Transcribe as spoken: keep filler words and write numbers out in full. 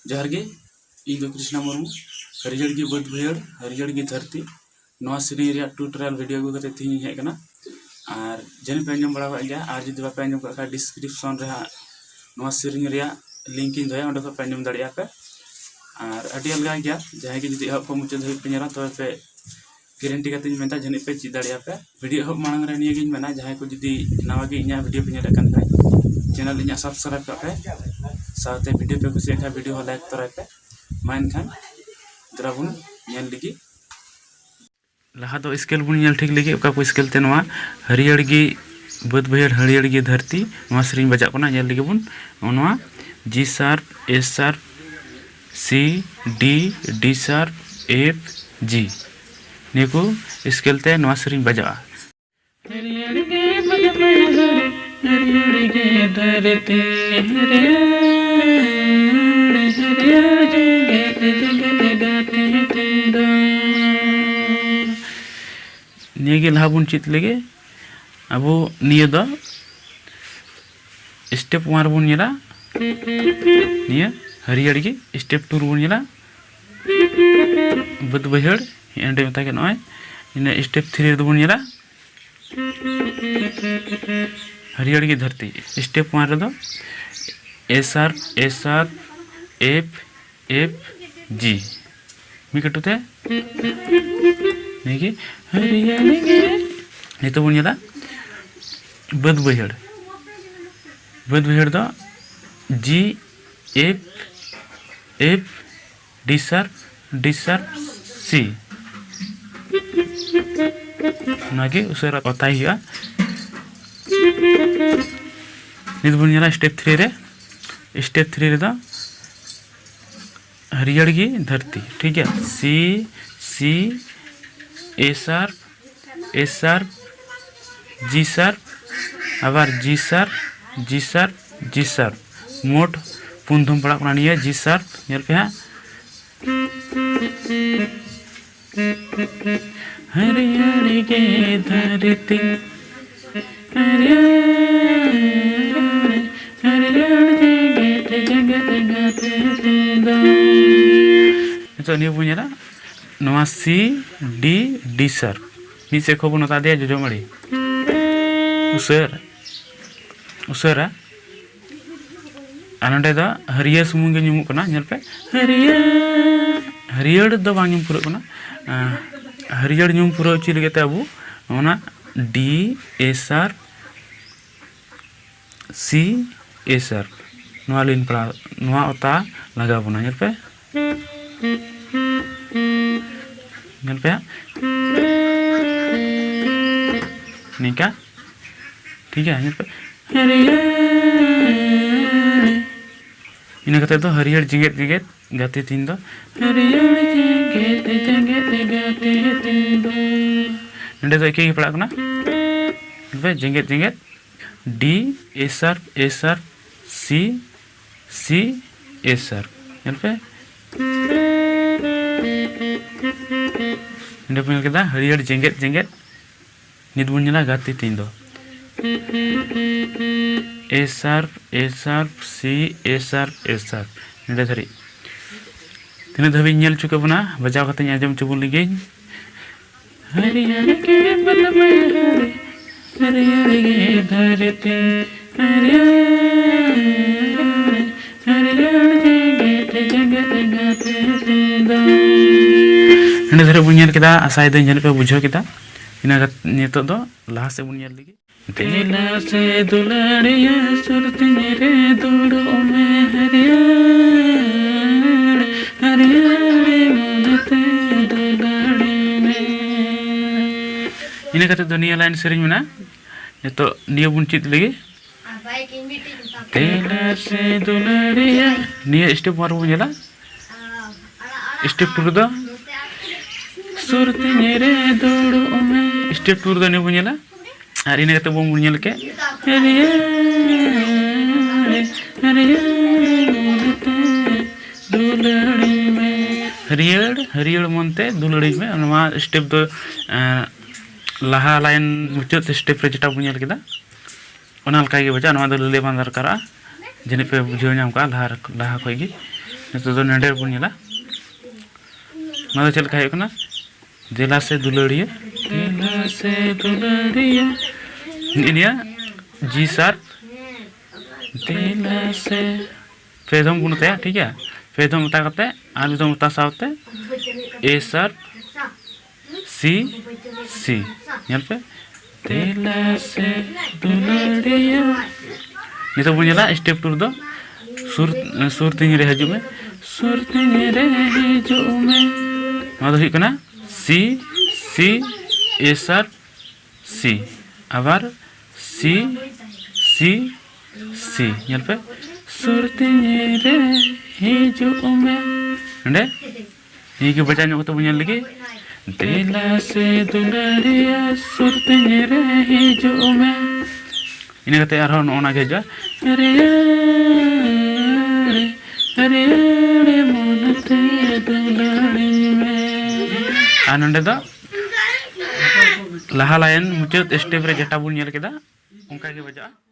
ᱡᱚᱦᱟᱨ ᱜᱮ, ᱤᱧ ᱫᱚ ᱠᱨᱤᱥᱱᱟ ᱢᱩᱨᱢᱩ᱾ ᱦᱟᱹᱨᱭᱟᱹᱲ ᱜᱮ ᱵᱟᱹᱫᱽ ᱵᱟᱹᱭᱦᱟᱹᱲ, ᱦᱟᱹᱨᱭᱟᱹᱲ ᱜᱮ ᱫᱷᱟᱹᱨᱛᱤ, ᱱᱚᱣᱟ ᱥᱮᱨᱮᱧ ᱨᱮᱭᱟᱜ ᱴᱩᱭᱴᱳᱨᱤᱭᱟᱞ ᱵᱷᱤᱰᱤᱭᱳ ᱟᱹᱜᱩ ᱠᱟᱛᱮ ᱛᱮᱦᱮᱧ ᱤᱧ ᱦᱮᱡ ᱟᱠᱟᱱᱟ᱾ ᱟᱨ ᱡᱟᱹᱱᱤᱡ ᱯᱮ ᱟᱸᱡᱚᱢ ᱵᱟᱲᱟ ᱟᱠᱟᱫ ᱜᱮᱭᱟ, ᱟᱨ ᱡᱩᱫᱤ ᱵᱟᱯᱮ ᱟᱸᱡᱚᱢ ᱟᱠᱟᱫ ᱠᱷᱟᱱ, ᱰᱤᱥᱠᱨᱤᱯᱥᱚᱱ ᱨᱮ ᱦᱟᱸᱜ ᱱᱚᱣᱟ ᱥᱮᱨᱮᱧ ᱨᱮᱭᱟᱜ ᱞᱤᱝᱠ ᱤᱧ ᱫᱚᱦᱚᱭᱟ, ᱚᱸᱰᱮ ᱠᱷᱚᱱ ᱯᱮ ᱟᱸᱡᱚᱢ ᱫᱟᱲᱮᱭᱟᱜᱼᱟ ᱯᱮ᱾ ᱟᱨ ᱟᱹᱰᱤ ᱟᱞᱜᱟ ᱜᱮᱭᱟ, ᱡᱟᱦᱟᱸᱭ ᱜᱮ ᱡᱩᱫᱤ ᱮᱦᱚᱵ ᱠᱷᱚᱱ ᱢᱩᱪᱟᱹᱫ ᱫᱷᱟᱹᱵᱤᱡ ᱯᱮ ᱧᱮᱞᱟ, ᱛᱚᱵᱮ ᱯᱮ ᱜᱮᱨᱮᱱᱴᱤ ᱠᱟᱛᱮᱧ ᱢᱮᱱᱫᱟ, ᱡᱟᱹᱱᱤᱡ ᱯᱮ ᱪᱮᱫ ᱫᱟᱲᱮᱭᱟᱜᱼᱟ ᱯᱮ᱾ ᱵᱷᱤᱰᱤᱭᱳ ᱮᱦᱚᱵ ᱢᱟᱲᱟᱝ ᱨᱮ ᱱᱤᱭᱟᱹᱜᱤᱧ ᱢᱮᱱᱟ, ᱡᱟᱦᱟᱸᱭ ᱠᱚ ᱡᱩᱫᱤ ᱱᱟᱣᱟ ᱜᱮ ᱤᱧᱟᱹᱜ ᱵᱷᱤᱰᱤᱭᱳ ᱯᱮ ᱧᱮᱞᱮᱫ ᱠᱟᱱ ᱠᱷᱟᱡ, ᱪᱮᱱᱮᱞ ᱤᱧᱟᱹᱜ ᱥᱟᱵᱥᱠᱨᱟᱭᱤᱵ ᱠᱟᱜ ᱯᱮ, ᱥᱟᱶᱛᱮ ᱵᱷᱤᱰᱤᱭᱳ ᱯᱮ ᱠᱩᱥᱤᱭᱟᱜ ᱠᱷᱟᱡ ᱵᱷᱤᱰᱤᱭᱳ ᱦᱚᱸ ᱞᱟᱭᱤᱠ ᱛᱚᱨᱟᱭ ᱯᱮ᱾ ᱢᱟ ᱮᱱᱠᱷᱟᱱ ᱫᱮᱞᱟ ᱵᱚᱱ ᱧᱮᱞ ᱞᱮᱜᱮ᱾ ᱞᱟᱦᱟ ᱫᱚ ᱥᱠᱮᱞ ᱵᱚᱱ ᱧᱮᱞ ᱴᱷᱤᱠ ᱞᱮᱜᱮ, ᱚᱠᱟ ᱠᱚ ᱥᱠᱮᱞ ᱛᱮ ᱱᱚᱣᱟ ᱦᱟᱹᱨᱭᱟᱹᱲ ᱜᱮ ᱵᱟᱹᱫᱽ ᱵᱟᱹᱭᱦᱟᱹᱲ, ᱦᱟᱹᱨᱭᱟᱹᱲ ᱜᱮ ᱫᱷᱟᱹᱨᱛᱤ, ᱱᱚᱣᱟ ᱥᱮᱨᱮᱧ ᱵᱟᱡᱟᱜ ᱠᱟᱱᱟ᱾ ᱧᱮᱞ ᱞᱮᱜᱮ ᱵᱚᱱ, ᱱᱚᱜᱼᱚ ᱱᱚᱣᱟ G sharp, A sharp, C, D, D sharp, F, G, ᱱᱤᱭᱟᱹ ᱠᱚ ᱥᱠᱮᱞ ᱛᱮ ᱱᱚᱣᱟ ᱥᱮᱨᱮᱧ ᱵᱟᱡᱟᱜᱼᱟ᱾ ᱦᱟᱹᱨᱭᱟᱹᱲ ᱜᱮ ᱵᱟᱹᱫᱽ ᱵᱟᱹᱭᱦᱟᱹᱲ, ᱦᱟᱹᱨᱭᱟᱹᱲ ᱜᱮ ᱫᱷᱟᱹᱨᱛᱤ, ᱦᱟᱹᱨᱭᱟᱹᱲ, ᱦᱟᱹᱨᱭᱟᱹᱲ ᱡᱮᱜᱮᱛ, ᱡᱮᱜᱮᱛ ᱜᱟᱛᱮ ᱛᱤᱧ ᱫᱚ᱾ ᱱᱤᱭᱟᱹ ᱜᱮ ᱞᱟᱦᱟ ᱵᱚᱱ ᱪᱮᱫ ᱞᱮᱜᱮ᱾ ᱟᱵᱚ ᱱᱤᱭᱟᱹ ᱫᱚ ᱥᱴᱮᱯ ᱚᱣᱟᱱ ᱨᱮᱵᱚᱱ ᱧᱮᱞᱟ, ᱱᱤᱭᱟᱹ ᱦᱟᱹᱨᱭᱟᱹᱲ ᱜᱮ᱾ ᱥᱴᱮᱯ ᱴᱩ ᱨᱮᱵᱚᱱ ᱧᱮᱞᱟ ᱵᱟᱹᱫᱽ ᱵᱟᱹᱭᱦᱟᱹᱲ, ᱮᱸᱰᱮ ᱢᱮᱛᱟ ᱜᱮ ᱱᱚᱜᱼᱚᱭ᱾ ᱤᱱᱟᱹ ᱥᱴᱮᱯ ᱛᱷᱨᱤ ᱨᱮᱫᱚ ᱵᱚᱱ ᱧᱮᱞᱟ ᱦᱟᱹᱨᱭᱟᱹᱲ ᱜᱮ ᱫᱷᱟᱹᱨᱛᱤ᱾ ᱥᱴᱮᱯ ᱚᱣᱟᱱ ᱨᱮᱫᱚ A sharp, A sharp, F, F, G, ᱢᱤᱫ ᱠᱟᱹᱴᱩ ᱛᱮ ᱱᱤᱭᱟᱹ ᱜᱮ ᱦᱟᱹᱨᱭᱟᱹᱲ ᱜᱮ᱾ ᱱᱤᱛᱚᱜ ᱵᱚᱱ ᱧᱮᱞᱟ ᱵᱟᱹᱫᱽ ᱵᱟᱹᱭᱦᱟᱹᱲ᱾ ᱵᱟᱹᱫᱽ ᱵᱟᱹᱭᱦᱟᱹᱲ ᱫᱚ G, F, F, D sharp, D sharp, C᱾ ᱚᱱᱟᱜᱮ ᱩᱥᱟᱹᱨᱟ ᱚᱛᱟᱭ ᱦᱩᱭᱩᱜᱼᱟ᱾ ᱱᱤᱛ ᱵᱚᱱ ᱧᱮᱞᱟ ᱥᱴᱮᱯ ᱛᱷᱨᱤ ᱨᱮ᱾ ᱥᱴᱮᱯ ᱛᱷᱨᱤ ᱨᱮᱫᱚ ᱦᱟᱹᱨᱭᱟᱹᱲ ᱜᱮ ᱫᱷᱟᱹᱨᱛᱤ, ᱴᱷᱤᱠ ᱜᱮᱭᱟ᱾ C, C, A sharp, A sharp, G sharp, ᱟᱵᱟᱨ G sharp, G sharp, G sharp᱾ ᱢᱳᱴ ᱯᱩᱱ ᱫᱷᱚᱢ ᱯᱟᱲᱟᱜ ᱠᱟᱱᱟ ᱱᱤᱭᱟᱹ G sharp᱾ ᱧᱮᱞ ᱯᱮ ᱦᱟᱸᱜ, ᱦᱟᱹᱨᱭᱟᱹᱲ ᱜᱮ ᱫᱷᱟᱹᱨᱛᱤ, ᱦᱟᱹᱨᱭᱟᱹᱲ, ᱦᱟᱹᱨᱭᱟᱹᱲ ᱡᱮᱜᱮᱛ, ᱡᱮᱜᱮᱛ ᱱᱤᱛᱚᱜ ᱱᱤᱭᱟᱹ ᱵᱚᱱ ᱧᱮᱞᱟ, ᱱᱚᱣᱟ C, D, D sharp, ᱢᱤᱫ ᱥᱮᱫ ᱠᱷᱚᱱ ᱵᱚᱱ ᱚᱛᱟ ᱤᱫᱤᱭᱟ ᱡᱚᱡᱚᱢ ᱟᱲᱮ, ᱩᱥᱟᱹᱨᱟ, ᱩᱥᱟᱹᱨᱟ᱾ ᱟᱨ ᱱᱚᱸᱰᱮ ᱫᱚ ᱦᱟᱹᱨᱭᱟᱹᱲ ᱥᱩᱢᱩᱝ ᱜᱮ ᱧᱩᱢᱩᱜ ᱠᱟᱱᱟ, ᱧᱮᱞ ᱯᱮ, ᱦᱟᱹᱨᱭᱟᱹᱲ, ᱦᱟᱹᱨᱭᱟᱹᱲ ᱫᱚ ᱵᱟᱝ ᱧᱩᱢ ᱯᱩᱨᱟᱹᱜ ᱠᱟᱱᱟ᱾ ᱟᱸ, ᱦᱟᱹᱨᱭᱟᱹᱲ ᱧᱩᱢ ᱯᱩᱨᱟᱹᱣ ᱦᱚᱪᱚᱭ ᱞᱟᱹᱜᱤᱫ ᱛᱮ ᱟᱵᱚ ᱚᱱᱟ D, A sharp, C, A sharp, ᱱᱚᱣᱟ ᱞᱤᱱ ᱯᱟᱲᱟᱣ, ᱱᱚᱣᱟ ᱚᱛᱟ ᱞᱟᱜᱟᱣ ᱵᱚᱱᱟ᱾ ᱧᱮᱞ ᱯᱮ, ᱧᱮᱞ ᱯᱮ ᱦᱟᱸᱜ, ᱱᱤᱝᱠᱟ, ᱴᱷᱤᱠ ᱜᱮᱭᱟ᱾ ᱧᱮᱞ ᱯᱮ, ᱦᱟᱹᱨᱭᱟᱹᱲ, ᱤᱱᱟᱹ ᱠᱟᱛᱮ ᱫᱚ ᱦᱟᱹᱨᱭᱟᱹᱲ ᱡᱮᱜᱮᱫ ᱡᱮᱜᱮᱫ ᱜᱟᱛᱮ ᱛᱤᱧ ᱫᱚ, ᱦᱟᱹᱨᱭᱟᱹᱲ ᱡᱮᱜᱮᱫ ᱡᱮᱜᱮᱫ ᱜᱟᱛᱮ ᱛᱤᱧ ᱫᱚ᱾ ᱱᱚᱸᱰᱮ ᱫᱚ ᱮᱠᱮ ᱜᱮ ᱯᱟᱲᱟᱜ ᱠᱟᱱᱟ᱾ ᱧᱮᱞ ᱯᱮ, ᱡᱮᱜᱮᱫ ᱡᱮᱜᱮᱫ, D, A sharp, A sharp, C, C, A sharp᱾ ᱧᱮᱞ ᱯᱮ, ᱱᱚᱸᱰᱮ ᱯᱮ ᱧᱮᱞ ᱠᱮᱫᱟ, ᱦᱟᱹᱨᱭᱟᱹᱲ ᱡᱮᱜᱮᱫ ᱡᱮᱜᱮᱫ᱾ ᱱᱤᱛ ᱵᱚᱱ ᱧᱮᱞᱟ ᱜᱟᱛᱮ ᱛᱤᱧ ᱫᱚ, A sharp, A sharp, C, A sharp, A sharp, ᱱᱚᱸᱰᱮ ᱫᱷᱟᱹᱨᱤᱡ᱾ ᱛᱤᱱᱟᱹᱜ ᱫᱷᱟᱹᱵᱤᱡ ᱧᱮᱞ ᱦᱚᱪᱚ ᱠᱮᱫ ᱵᱚᱱᱟ, ᱵᱟᱡᱟᱣ ᱠᱟᱛᱮᱧ ᱟᱸᱡᱚᱢ ᱦᱚᱪᱚ ᱵᱚᱱ ᱞᱮᱜᱮᱧ᱾ ᱦᱟᱹᱨᱭᱟᱹᱲ ᱜᱮ ᱵᱟᱹᱫᱽ ᱵᱟᱹᱭᱦᱟᱹᱲ, ᱦᱟᱹᱨᱭᱟᱹᱲ ᱜᱮ ᱫᱷᱟᱹᱨᱛᱤ, ᱦᱟᱹᱨᱭᱟᱹᱲ, ᱦᱟᱹᱨᱭᱟᱹᱲ ᱡᱮᱜᱮᱫ, ᱡᱮᱜᱮᱫ ᱜᱟᱛᱮ ᱛᱤᱧ ᱫᱚ᱾ ᱱᱚᱸᱰᱮ ᱫᱷᱟᱹᱨᱤᱡ ᱵᱚᱱ ᱧᱮᱞ ᱠᱮᱫᱟ, ᱟᱥᱟᱭᱮᱫᱟᱹᱧ ᱡᱟᱹᱱᱤᱡ ᱯᱮ ᱵᱩᱡᱷᱟᱹᱣ ᱠᱮᱫᱟ᱾ ᱤᱱᱟᱹ ᱠᱟᱛᱮ ᱱᱤᱛᱚᱜ ᱫᱚ ᱞᱟᱦᱟ ᱥᱮᱫ ᱵᱚᱱ ᱧᱮᱞ ᱞᱮᱜᱮ᱾ ᱫᱮᱞᱟ ᱥᱮ ᱫᱩᱞᱟᱹᱲᱤᱭᱟᱹ ᱥᱩᱨ ᱛᱤᱧ ᱨᱮ ᱫᱩᱲᱩᱵ ᱢᱮ, ᱦᱟᱹᱨᱭᱟᱹᱲ, ᱦᱟᱹᱨᱭᱟᱹᱲ ᱢᱚᱱᱮᱛᱮ ᱫᱩᱞᱟᱹᱲᱤᱧ ᱢᱮ᱾ ᱤᱱᱟᱹ ᱠᱟᱛᱮ ᱫᱚ ᱱᱤᱭᱟᱹ ᱞᱟᱭᱤᱱ ᱥᱮᱨᱮᱧ ᱢᱮᱱᱟᱜᱼᱟ᱾ ᱱᱤᱛᱚᱜ ᱱᱤᱭᱟᱹ ᱵᱚᱱ ᱪᱮᱫ ᱞᱮᱜᱮ᱾ ᱫᱮᱞᱟ ᱥᱮ ᱫᱩᱞᱟᱹᱲᱤᱭᱟᱹ, ᱱᱤᱭᱟᱹ step one ᱨᱮᱵᱚᱱ ᱧᱮᱞᱟ᱾ Step two ᱨᱮᱫᱚ ᱥᱩᱨ ᱛᱤᱧ ᱨᱮ ᱫᱩᱲᱩᱵ ᱢᱮ᱾ Step two ᱨᱮᱫᱚ ᱱᱤᱭᱟᱹ ᱵᱚᱱ ᱧᱮᱞᱟ᱾ ᱟᱨ ᱤᱱᱟᱹ ᱠᱟᱛᱮ ᱵᱚᱱ ᱧᱮᱞ ᱠᱮᱫ, ᱦᱟᱹᱨᱭᱟᱹᱲ, ᱦᱟᱹᱨᱭᱟᱹᱲ ᱢᱚᱱᱮᱛᱮ ᱫᱩᱞᱟᱹᱲᱤᱧ ᱢᱮ᱾ ᱦᱟᱹᱨᱭᱟᱹᱲ, ᱦᱟᱹᱨᱭᱟᱹᱲ ᱢᱚᱱᱛᱮ ᱫᱩᱞᱟᱹᱲᱤᱧ ᱢᱮ᱾ ᱱᱚᱣᱟ step ᱫᱚ, ᱮᱸ, ᱞᱟᱦᱟ ᱞᱟᱭᱤᱱ ᱢᱩᱪᱟᱹᱫ step ᱨᱮ ᱡᱮᱴᱟ ᱵᱚᱱ ᱧᱮᱞ ᱠᱮᱫᱟ, ᱚᱱᱟ ᱞᱮᱠᱟ ᱜᱮ ᱵᱟᱡᱟᱜᱼᱟ᱾ ᱱᱚᱣᱟ ᱫᱚ ᱞᱟᱹᱞᱟᱹᱭ ᱵᱟᱝ ᱫᱚᱨᱠᱟᱨᱚᱜᱼᱟ᱾ ᱡᱟᱹᱱᱤᱡ ᱯᱮ ᱵᱩᱡᱷᱟᱹᱣ ᱧᱟᱢ ᱠᱟᱜᱼᱟ ᱞᱟᱦᱟ ᱨᱮ, ᱞᱟᱦᱟ ᱠᱷᱚᱡ ᱜᱮ᱾ ᱱᱤᱛᱚᱜ ᱫᱚ ᱱᱚᱰᱮ ᱵᱚᱱ ᱧᱮᱞᱟ, ᱱᱚᱣᱟ ᱫᱚ ᱪᱮᱫ ᱞᱮᱠᱟ ᱦᱩᱭᱩᱜ ᱠᱟᱱᱟ? ᱫᱮᱞᱟ ᱥᱮ ᱫᱩᱞᱟᱹᱲᱤᱭᱟᱹ, ᱫᱮᱞᱟ ᱥᱮ ᱫᱩᱞᱟᱹᱲᱤᱭᱟᱹ, ᱱᱤᱭᱟᱹ ᱡᱤ ᱥᱟᱨᱯ, ᱫᱮᱞᱟ ᱥᱮ, ᱯᱮ ᱫᱷᱚᱢ ᱵᱚᱱ ᱚᱛᱟᱭᱟ, ᱴᱷᱤᱠ ᱜᱮᱭᱟ? ᱯᱮ ᱫᱷᱚᱢ ᱚᱛᱟ ᱠᱟᱛᱮ ᱟᱨ ᱢᱤᱫ ᱫᱷᱚᱢ ᱚᱛᱟ ᱥᱟᱶᱛᱮ ᱮ ᱥᱟᱨᱯ, ᱥᱤ, ᱥᱤ᱾ ᱧᱮᱞ ᱯᱮ, ᱫᱮᱞᱟ ᱥᱮ ᱫᱩᱞᱟᱹᱲᱤᱭᱟᱹ᱾ ᱱᱤᱛᱚᱜ ᱵᱚᱱ ᱧᱮᱞᱟ ᱥᱴᱮᱯ ᱴᱩ ᱨᱮᱫᱚ ᱥᱩᱨ, ᱥᱩᱨ ᱛᱤᱧ ᱨᱮ ᱦᱤᱡᱩᱜ ᱢᱮ, ᱥᱩᱨ ᱛᱤᱧ ᱨᱮ ᱦᱤᱡᱩᱜ ᱢᱮ᱾ ᱱᱚᱣᱟ ᱫᱚ ᱦᱩᱭᱩᱜ ᱠᱟᱱᱟ ᱥᱤ, ᱥᱤ, ᱮ ᱥᱟᱨᱯ, ᱥᱤ, ᱟᱵᱟᱨ ᱥᱤ, ᱥᱤ, ᱥᱤ᱾ ᱧᱮᱞ ᱯᱮ, ᱥᱩᱨ ᱛᱤᱧ ᱨᱮ ᱦᱤᱡᱩᱜ ᱢᱮ᱾ ᱱᱚᱰᱮ ᱱᱤᱭᱟᱹ ᱜᱮ ᱵᱟᱡᱟᱣ ᱧᱚᱜ ᱠᱟᱛᱮ ᱵᱚᱱ ᱧᱮᱞ ᱞᱮᱜᱮ᱾ ᱫᱮᱞᱟ ᱥᱮ ᱫᱩᱞᱟᱹᱲᱤᱭᱟᱹ, ᱥᱩᱨ ᱛᱤᱧ ᱨᱮ ᱦᱤᱡᱩᱜ ᱢᱮ᱾ ᱤᱱᱟᱹ ᱠᱟᱛᱮ ᱟᱨᱦᱚᱸ ᱱᱚᱜᱼᱚ ᱱᱟ ᱜᱮ ᱦᱤᱡᱩᱜᱼᱟ, ᱨᱮᱭᱟᱲ, ᱨᱮᱭᱟᱲ ᱢᱚᱱᱮᱛᱮ ᱫᱩᱞᱟᱹᱲᱤᱧ ᱢᱮ᱾ ᱟᱨ ᱱᱚᱰᱮ ᱫᱚ ᱞᱟᱦᱟ ᱞᱟᱭᱤᱱ ᱢᱩᱪᱟᱹᱫ ᱥᱴᱮᱯ ᱨᱮ ᱡᱮᱴᱟ ᱵᱚᱱ ᱧᱮᱞ ᱠᱮᱫᱟ, ᱚᱱᱠᱟ ᱜᱮ ᱵᱟᱡᱟᱜᱼᱟ᱾